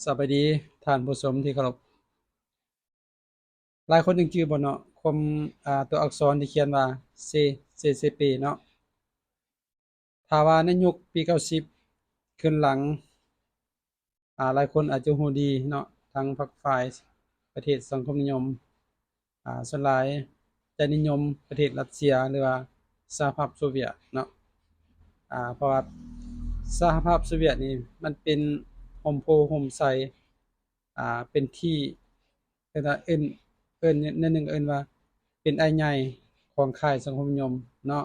ສະບາຍດີທ່ານຜູ້ຊົມທີ່ເຄົາລົບ. ຫຼາຍຄົນຍັງຈື່ບໍ່ເນາະ ຄວາມ ອ່າ ຕົວອັກສອນທີ່ຂຽນວ່າ ເຊ ເຊ ເຊເປ ເນາະ. ຖ້າວ່າໃນຍຸກປີເກົ້າສິບຂຶ້ນຫຼັງ ອ່າ ຫຼາຍຄົນອາດຈະຮູ້ດີເນາະ ທັງຝັກຝ່າຍປະເທດສັງຄົມນິຍົມ ອ່າ ສ່ວນຫຼາຍຈະນິຍົມປະເທດຣັດເຊຍ ຫຼືວ່າສະຫະພາບໂຊວຽດເນາະ. ອ່າ ເພາະວ່າສະຫະພາບໂຊວຽດນີ້ ມັນເປັນຮົ່ມໂພຮົ່ມໄຊ ອ່າ ເປັນທີ່ ເອີ້ນວ່າ ເອີ້ນ ເອີ້ນ ແນວໜຶ່ງເອີ້ນວ່າເປັນອ້າຍໃຫຍ່ຂອງຄ້າຍສັງຄົມນິຍົມເນາະ.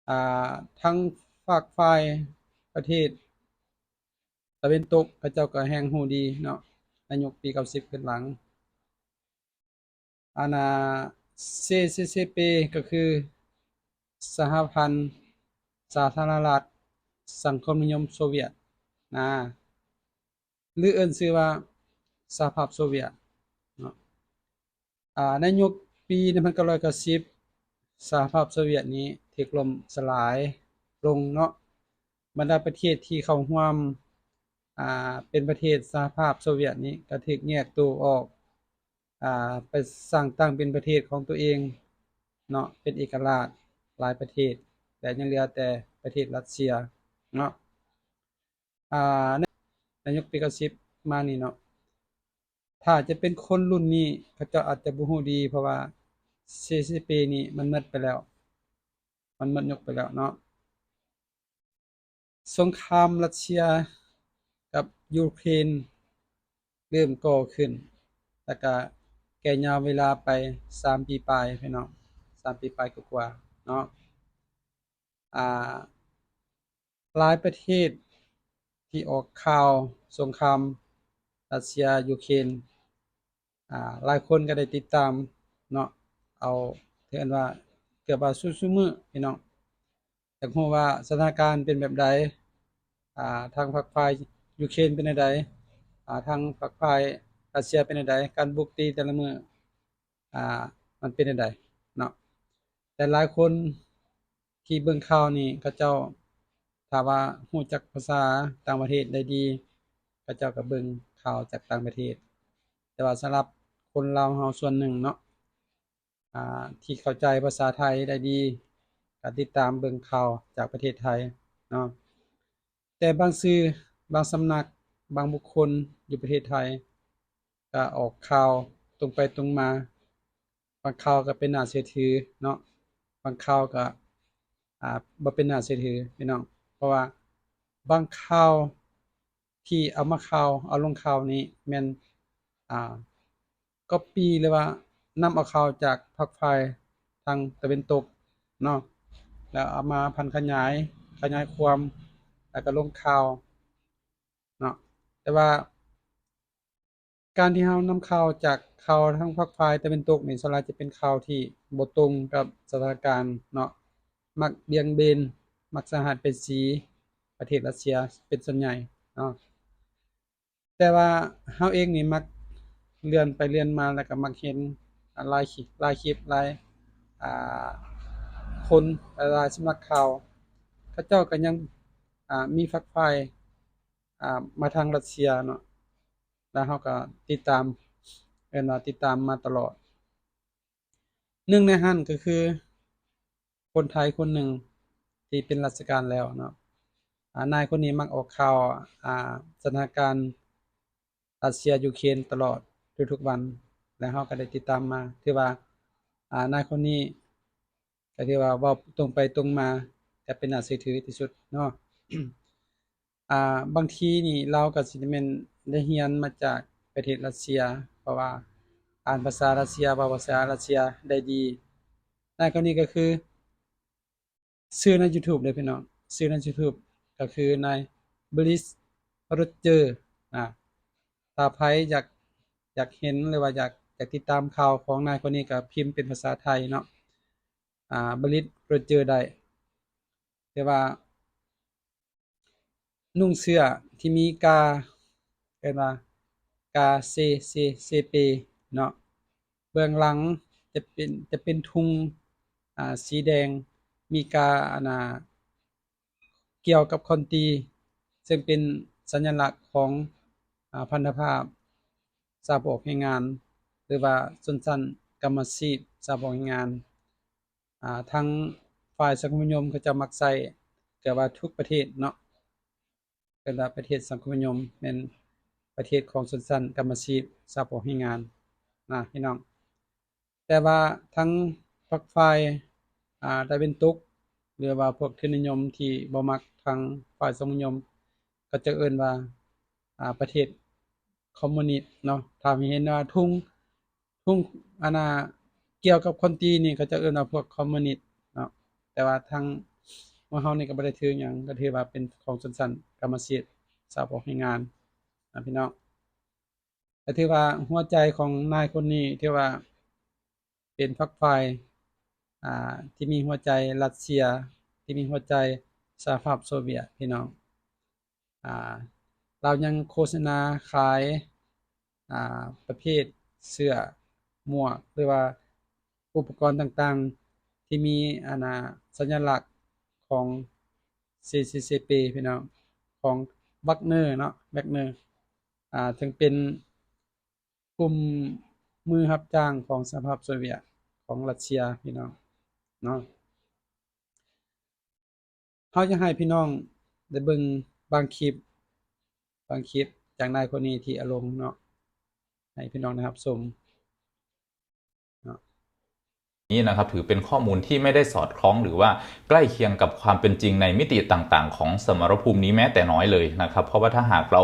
ອ່າ ທັງຟາກຝ່າຍປະເທດຕາເວັນຕົກ ເຂົາເຈົ້າກໍແຮ່ງຮູ້ດີເນາະ ໃນຍຸກປີເກົ້າສິບຂຶ້ນຫຼັງ. ອັນນ່າ ເຊ ເຊ ເຊເປ ກໍຄືສະຫະພັນສາທາລະນະລັດສັງຄົມນິຍົມໂຊວຽດນະ ຫຼືເອີ້ນຊື່ວ່າສະຫະພາບໂຊວຽດເນາະ. ອ່າ ໃນຍຸກປີໜຶ່ງພັນເກົ້າຮ້ອຍເກົ້າສິບ ສະຫະພາບໂຊວຽດນີ້ຖືກລົ້ມສະລາຍລົງເນາະ. ບັນດາປະເທດທີ່ເຂົ້າຮ່ວມ ອ່າ ເປັນປະເທດສະຫະພາບໂຊວຽດນີ້ ກໍຖືກແຍກໂຕອອກ ອ່າ ໄປສ້າງຕັ້ງເປັນປະເທດຂອງຕົວເອງເນາະ ເປັນເອກະລາດຫຼາຍປະເທດ ແລະ ຍັງເຫຼືອແຕ່ປະເທດຣັດເຊຍເນາະ. ອ່າ ໃນ ໃນຍຸກປີເກົ້າສິບມານີ້ເນາະ ຖ້າຈະເປັນຄົນລຸ້ນນີ້ ເຂົາເຈົ້າອາດຈະບໍ່ຮູ້ດີ ເພາະວ່າ ເຊ ເຊເປ ນີ້ມັນໝົດໄປແລ້ວ ມັນໝົດຍຸກໄປແລ້ວເນາະ. ສົງຄາມຣັດເຊຍກັບຢູເຄຣນເລີ່ມກໍ່ຂຶ້ນ ແລ້ວກະແກ່ຍາວເວລາໄປສາມປີປາຍ ພີ່ນ້ອງ ສາມປີປາຍກວ່າໆເນາະ. ອ່າ ຫຼາຍປະເທດທີ່ອອກຂ່າວສົງຄາມຣັດເຊຍ-ຢູເຄຣນ ອ່າ ຫຼາຍຄົນກໍໄດ້ຕິດຕາມເນາະ ເອົາ ເອີ້ນວ່າເກືອບວ່າສູ່ໆມື້ ພີ່ນ້ອງ ຢາກຮູ້ວ່າສະຖານະການເປັນແບບໃດ ອ່າ ທາງຝັກຝ່າຍຢູເຄຣນເປັນແນວໃດ ອ່າ ທາງຝັກຝ່າຍຣັດເຊຍເປັນແນວໃດ ການບຸກຕີແຕ່ລະມື້ ອ່າ ມັນເປັນແນວໃດເນາະ. ແຕ່ຫຼາຍຄົນທີ່ເບິ່ງຂ່າວນີ້ ເຂົາເຈົ້າ ຖ້າວ່າຮູ້ຈັກພາສາຕ່າງປະເທດໄດ້ດີ ເຂົາເຈົ້າກໍເບິ່ງຂ່າວຈາກຕ່າງປະເທດ. ແຕ່ວ່າສຳລັບຄົນລາວເຮົາສ່ວນໜຶ່ງເນາະ ອ່າ ທີ່ເຂົ້າໃຈພາສາໄທໄດ້ດີ ກໍຕິດຕາມເບິ່ງຂ່າວຈາກປະເທດໄທເນາະ. ແຕ່ບາງສື່ ບາງສຳນັກ ບາງບຸກຄົນຢູ່ປະເທດໄທ ກໍອອກຂ່າວຕົງໄປຕົງມາ ບາງຂ່າວກໍເປັນໜ້າເຊື່ອຖືເນາະ ບາງຂ່າວກໍ ອ່າ ບໍ່ເປັນໜ້າເຊື່ອຖື ພີ່ນ້ອງ. ເພາະວ່າບາງຂ່າວທີ່ເອົາມາຂ່າວ ເອົາລົງຂ່າວນີ້ແມ່ນ ອ່າ ກັອບປີ້ ຫຼືວ່ານຳເອົາຂ່າວຈາກພາກຝ່າຍທາງຕາເວັນຕົກເນາະ ແລ້ວເອົາມາພັນຂະຫຍາຍ ຂະຫຍາຍຄວາມ ແລ້ວກໍລົງຂ່າວເນາະ. ແຕ່ວ່າການທີ່ເຮົານຳຂ່າວຈາກຂ່າວທາງພາກຝ່າຍຕາເວັນຕົກນີ້ ສ່ວນຫຼາຍຈະເປັນຂ່າວທີ່ບໍ່ຕົງກັບສະຖານະການເນາະ ມັກບຽງເບນ ມັກສະຫາດເປັນສີ ປະເທດຣັດເຊຍເປັນສ່ວນໃຫຍ່ເນາະ. ແຕ່ວ່າເຮົາເອງນີ້ມັກເລື່ອນໄປເລື່ອນມາ ແລ້ວກໍມັກເຫັນ ອາ ຫຼາຍຄລິບ ຫຼາຍຄລິບ ຫຼາຍ ອາ ຄົນ ຫຼາຍສຳນັກຂ່າວ ເຂົາເຈົ້າກໍຍັງ ອາ ມີຝັກຝ່າຍ ອາ ມາທາງຣັດເຊຍເນາະ ແລ້ວເຮົາກໍຕິດຕາມ ເອີ້ນວ່າຕິດຕາມມາຕະຫຼອດ. ໜຶ່ງໃນນັ້ນກໍຄືຄົນໄທຄົນໜຶ່ງທີ່ເປັນລາຊະການແລ້ວເນາະ ອາ ນາຍຄົນນີ້ມັກອອກຂ່າວ ອາ ສະຖານະການຣັດເຊຍ-ຢູເຄຣນຕະຫຼອດທຸກໆວັນ ແລະ ເຮົາກໍໄດ້ຕິດຕາມມາ ຖືວ່າ ອາ ນາຍຄົນນີ້ກໍຖືວ່າເວົ້າຕົງໄປຕົງມາ ແລະ ເປັນໜ້າເຊື່ອຖືທີ່ສຸດເນາະ. ອ່າ ບາງທີນີ້ລາວກໍຊິແມ່ນໄດ້ຮຽນມາຈາກປະເທດຣັດເຊຍ ເພາະວ່າອ່ານພາສາຣັດເຊຍ ເວົ້າພາສາຣັດເຊຍໄດ້ດີ. ນາຍຄົນນີ້ກໍຄື ຊື່ໃນຢູທູບເດີພີ່ນ້ອງ ຊື່ໃນຢູທູບກໍຄືນາຍ Bliss Roger ນະ. ຖ້າໃຜຢາກ ຢາກເຫັນ ຫຼືວ່າຢາກ ຢາກຕິດຕາມຂ່າວຂອງນາຍຄົນນີ້ ກໍພິມເປັນພາສາໄທເນາະ ອ່າ Bliss Roger ໄດ້. ແຕ່ວ່າ ນຸ່ງເສື້ອທີ່ມີກາ ເອີ້ນວ່າກາເຊ ເຊ ເຊເປເນາະ. ເບື້ອງຫຼັງຈະເປັນ ຈະເປັນທຸງ ອ່າ ສີແດງ ມີກາ ອັນນ່າ ກ່ຽວກັບຄອນຕີ ເຊິ່ງເປັນສັນຍະລັກຂອງ ອາ ພັນທະພາບສາວຜູ້ອອກແຮງງານ ຫຼືວ່າຊົນຊັ້ນກຳມະຊີບສາວຜູ້ອອກແຮງງານ. ອາ ທາງຝ່າຍສັງຄົມນິຍົມເຂົາເຈົ້າມັກໃຊ້ ເກີດວ່າທຸກປະເທດເນາະ ເອີ້ນວ່າປະເທດສັງຄົມນິຍົມ ແມ່ນປະເທດຂອງຊົນຊັ້ນກຳມະຊີບສາວຜູ້ອອກແຮງງານນະພີ່ນ້ອງ. ແຕ່ວ່າທາງຝັກຝ່າຍ ອາ ຕາເວັນຕົກ ຫຼືວ່າພວກທຶນນິຍົມທີ່ບໍ່ມັກທາງຝ່າຍສັງຄົມນິຍົມ ເຂົາເຈົ້າເອີ້ນວ່າ ອາ ປະເທດຄອມມູນິດເນາະ. ຖ້າເຫັນວ່າທຸງ ທຸງ ອັນນ່າ ກ່ຽວກັບຄົນຕີນີ້ ເຂົາເຈົ້າເອີ້ນວ່າພວກຄອມມູນິດເນາະ. ແຕ່ວ່າທາງໝູ່ເຮົານີ້ກໍບໍ່ໄດ້ຖືຫຍັງ ກໍຖືວ່າເປັນຂອງຊົນຊັ້ນກຳມະຊີບສາວອອກແຮງງານນະພີ່ນ້ອງ. ກໍຖືວ່າຫົວໃຈຂອງນາຍຄົນນີ້ ຖືວ່າເປັນຝັກຝ່າຍ ອາ ທີ່ມີຫົວໃຈຣັດເຊຍ ທີ່ມີຫົວໃຈສະຫະພາບໂຊວຽດ ພີ່ນ້ອງ. ອາ ລາວຍັງໂຄສະນາຂາຍ ອາ ປະເພດເສື້ອ ໝວກ ຫຼືວ່າອຸປະກອນຕ່າງໆ ທີ່ມີ ອັນນ່າ ສັນຍະລັກຂອງ ຊີຊີຊີເປ ພີ່ນ້ອງ ຂອງວັກເນີເນາະ ແວັກເນີ ອາ ເຊິ່ງເປັນກຸ່ມມືຮັບຈ້າງຂອງສະຫະພາບໂຊວຽດ ຂອງຣັດເຊຍ ພີ່ນ້ອງເນາະ. ເຮົາຢາກໃຫ້ພີ່ນ້ອງໄດ້ເບິ່ງບາງຄລິບ ບາງຄລິບຈາກນາຍຄົນນີ້ທີ່ເອົາລົງເນາະ ໃຫ້ພີ່ນ້ອງໄດ້ຮັບຊົມເນາະ. นี้นะครับถือเป็นข้อมูลที่ไม่ได้สอดคล้องหรือว่าใกล้เคียงกับความเป็นจริงในมิติต่างๆของสมรภูมินี้แม้แต่น้อยเลยนะครับ เพราะว่าถ้าหากเรา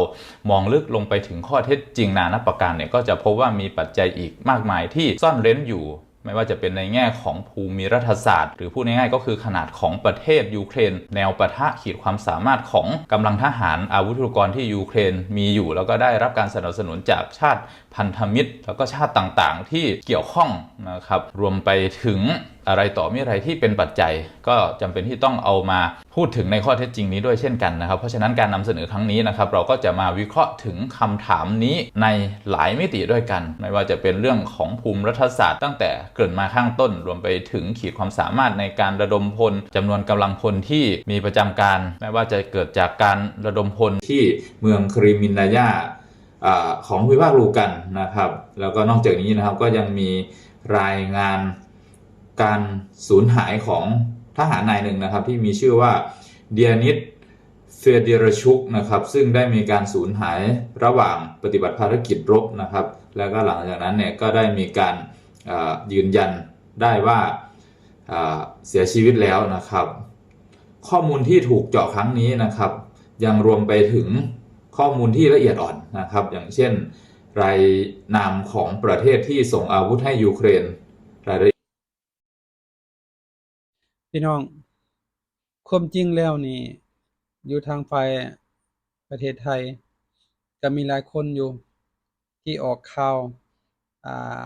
มองลึกลงไปถึงข้อเท็จจริงนานับประการเนี่ย ก็จะพบว่ามีปัจจัยอีกมากมายที่ซ่อนเร้นอยู่ ไม่ว่าจะเป็นในแง่ของภูมิรัฐศาสตร์ หรือพูดง่ายๆก็คือขนาดของประเทศยูเครน แนวปะทะขีดความสามารถของกำลังทหาร อาวุธยุทโธปกรณ์ที่ยูเครนมีอยู่ แล้วก็ได้รับการสนับสนุนจากชาติพันธมิตร แล้วก็ชาติต่างๆที่เกี่ยวข้องนะครับ รวมไปถึงอะไรต่อมิอะไรที่เป็นปัจจัย ก็จำเป็นที่ต้องเอามาพูดถึงในข้อเท็จจริงนี้ด้วยเช่นกันนะครับ เพราะฉะนั้นการนำเสนอครั้งนี้นะครับ เราก็จะมาวิเคราะห์ถึงคำถามนี้ในหลายมิติด้วยกัน ไม่ว่าจะเป็นเรื่องของภูมิรัฐศาสตร์ตั้งแต่เกริ่นมาข้างต้น รวมไปถึงขีดความสามารถในการระดมพล จำนวนกำลังพลที่มีประจำการ ไม่ว่าจะเกิดจากการระดมพลที่เมืองครีมินนายา อา ของภูมิภาคลูกันนะครับ แล้วก็นอกจากนี้นะครับ ก็ยังมีรายงานการสูญหายของทหารนายหนึ่งนะครับ ที่มีชื่อว่าเดียนิส เฟเดรชุกนะครับ ซึ่งได้มีการสูญหายระหว่างปฏิบัติภารกิจรบนะครับ แล้วก็หลังจากนั้นเนี่ยก็ได้มีการ อ่า ยืนยันได้ว่า อ่า เสียชีวิตแล้วนะครับ ข้อมูลที่ถูกเจาะครั้งนี้นะครับ ยังรวมไปถึงข้อมูลที่ละเอียดอ่อนนะครับ อย่างเช่น รายนามของประเทศที่ส่งอาวุธให้ยูเครน รายละเอียด ພີ່ນ້ອງ, ຄວາມຈິງແລ້ວນີ້ ຢູ່ທາງຝ່າຍປະເທດໄທ ກໍມີຫຼາຍຄົນຢູ່ທີ່ອອກຂ່າວ ອ່າ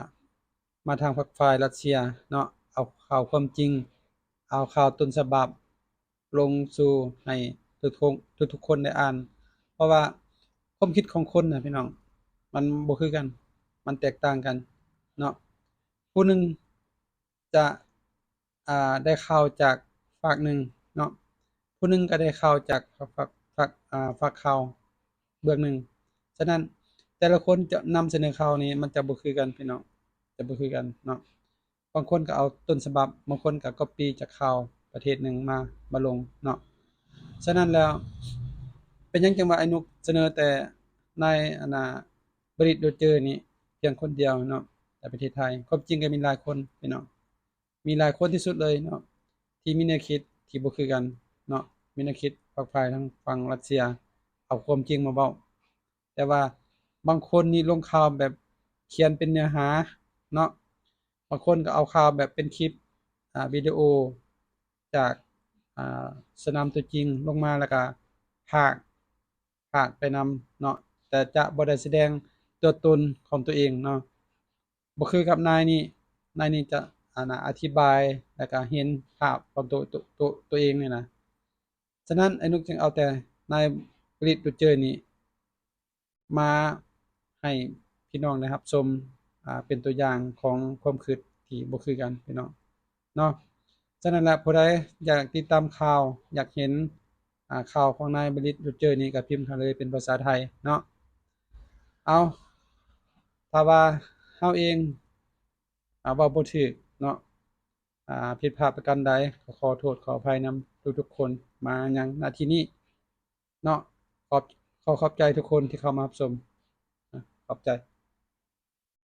ມາທາງຝັກຝ່າຍຣັດເຊຍເນາະ, ເອົາຂ່າວຄວາມຈິງ ເອົາຂ່າວຕົ້ນສະບັບລົງສູ່ໃຫ້ທຸກຄົນ ທຸກໆຄົນໄດ້ອ່ານ. ເພາະວ່າຄວາມຄິດຂອງຄົນນະພີ່ນ້ອງ ມັນບໍ່ຄືກັນ, ມັນແຕກຕ່າງກັນເນາະ. ຜູ້ໜຶ່ງຈະ ອ່າ ໄດ້ຂ່າວຈາກຟາກໜຶ່ງເນາະ, ຜູ້ໜຶ່ງກໍໄດ້ຂ່າວຈາກຟາກ ຟາກ ອ່າ ຟາກຂ່າວເບື້ອງໜຶ່ງ. ສະນັ້ນ ແຕ່ລະຄົນຈະນຳສະເໜີຂ່າວນີ້ ມັນຈະບໍ່ຄືກັນພີ່ນ້ອງ, ຈະບໍ່ຄືກັນເນາະ. ບາງຄົນກໍເອົາຕົ້ນສະບັບ, ບາງຄົນກໍກັອບປີ້ຈາກຂ່າວປະເທດໜຶ່ງມາ ມາລົງເນາະ. ສະນັ້ນແລ້ວ ເປັນຫຍັງຈຶ່ງວ່າອ້າຍນຸກສະເໜີແຕ່ນາຍ ອັນນ່າ ບຣິດ ໂຣເຈີ ນີ້ພຽງຄົນດຽວເນາະ ໃນປະເທດໄທ? ຄວາມຈິງກໍມີຫຼາຍຄົນພີ່ນ້ອງ, ມີຫຼາຍຄົນທີ່ສຸດເລີຍເນາະ ທີ່ມີແນວຄິດທີ່ບໍ່ຄືກັນເນາະ, ມີແນວຄິດຝັກຝ່າຍທາງຝັ່ງຣັດເຊຍ ເອົາຄວາມຈິງມາເວົ້າ. ແຕ່ວ່າບາງຄົນນີ້ລົງຂ່າວແບບຂຽນເປັນເນື້ອຫາເນາະ, ບາງຄົນກໍເອົາຂ່າວແບບເປັນຄລິບ ອາ ວິດີໂອຈາກ ອາ ສະໜາມຕົວຈິງລົງມາ ແລ້ວກໍພາກ ພາກໄປນຳເນາະ, ແຕ່ຈະບໍ່ໄດ້ສະແດງຕົວຕົນຂອງຕົວເອງເນາະ. ບໍ່ຄືກັບນາຍນີ້, ນາຍນີ້ຈະ ອາ ອະທິບາຍ ແລ້ວກໍເຫັນພາບຂອງຕົວ ຕົວ ຕົວ ຕົວເອງນີ້ນະ. ສະນັ້ນ ອ້າຍນຸກຈຶ່ງເອົາແຕ່ນາຍ ບຣິດ ໂຣເຈີ ນີ້ ມາໃຫ້ພີ່ນ້ອງໄດ້ຮັບຊົມ ອາ ເປັນຕົວຢ່າງຂອງຄວາມຄິດທີ່ບໍ່ຄືກັນພີ່ນ້ອງເນາະ. ສະນັ້ນລະ ຜູ້ໃດຢາກຕິດຕາມຂ່າວ ຢາກເຫັນ ອາ ຂ່າວຂອງນາຍ ບຣິດ ໂຣເຈີ ນີ້ ກໍພິມເຂົ້າເລີຍເປັນພາສາໄທເນາະ. ເອົາ ຖ້າວ່າເຮົາເອງ ອ່າ ເວົ້າບໍ່ຖືກເນາະ ອ່າ ຜິດພາດປະການໃດ ກໍຂໍໂທດຂໍອະໄພນຳທຸກໆຄົນ ມາຍັງ ນະ ທີ່ນີ້ເນາະ. ຂອບ ຂໍຂອບໃຈທຸກຄົນທີ່ເຂົ້າມາຮັບຊົມ. ຂອບໃຈ.